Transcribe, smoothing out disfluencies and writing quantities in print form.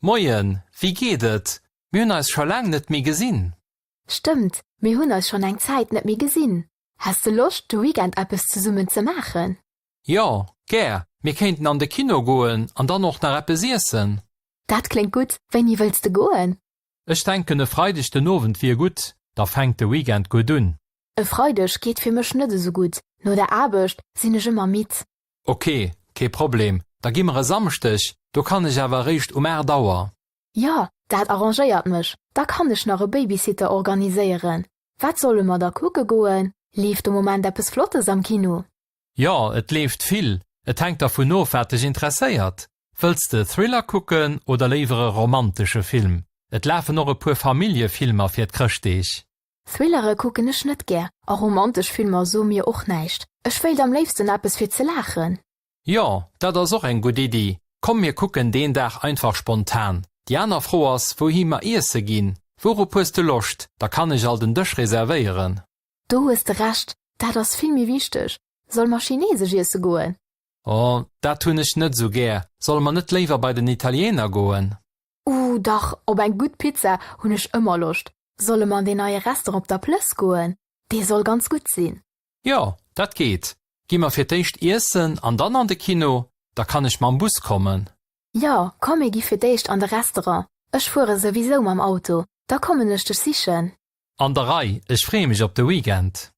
Moien, wéi geet et? Mir hunn eis scho laang net méi gesinn. Stëmmt, mir hunn eis schonn eng Zäit net méi gesinn. Häss de Loscht, de Weekend eppes zesummen ze maachen? Jo, gär. Mir kéinten an de Kino goen an dann och nach eppes iessen. Dat kléngt gutt. Wéini wëlls de goen? Ech denken e Freideg den Owend wier gutt, da fänkt de Weekend gutt un. E Freideg geet fir mech net esou gutt, no der Aarbecht sinn ech ëmmer midd. Ok, kee Problem, da gi mer e Samschdeg, do kann ech awer eréischt um 8 Auer. Jo, dat arrangéiert mech, da kann ech nach e Babysitter organiséieren. Wat solle mer da kucke goen? Leeft de Moment eppes Flottes am Kino? Jo, et leeft vill, et hänkt dervun of wat dech interesséiert. Wëlls de e Thriller kucken oder léiwer e romantesche Film? Et lafen och e puer Familljefilmer fir d'Chrëschtdeeg. Thrillere kucken ech net gär a romantesch Filmer soe mir och näischt. Ech wéilt am léifsten eppes fir ze laachen. Jo, dat ass och eng gutt Iddi. Komm mir kucken deen Dag einfach spontan. Déi aner Fro ass wouhi mer iesse ginn. Wourop hues de Loscht? Da kann ech alt en Dësch reservéieren. Do hues de Recht, dat ass vill méi wichteg. Solle mer chinesesch iesse goen? Oh, dat hunn ech net esou gär. Solle mer net léiwer bei den Italiener goen? Ooh dach, op eng gutt Pizza hunn ech ëmmer Loscht. Solle mer an deen neie Restaurant op der Plëss goen? Dee soll ganz gutt sinn. Jo, dat geet. Gi mer fir d'éischt iessen an dann an de Kino? Da kann ech mam Bus kommen. Jo, komm mir gi fir d'éischt an de Restaurant. Ech fuere souwisou mam Auto. Da kommen ech dech sichen. An der Rei, ech freeë mech op de Weekend.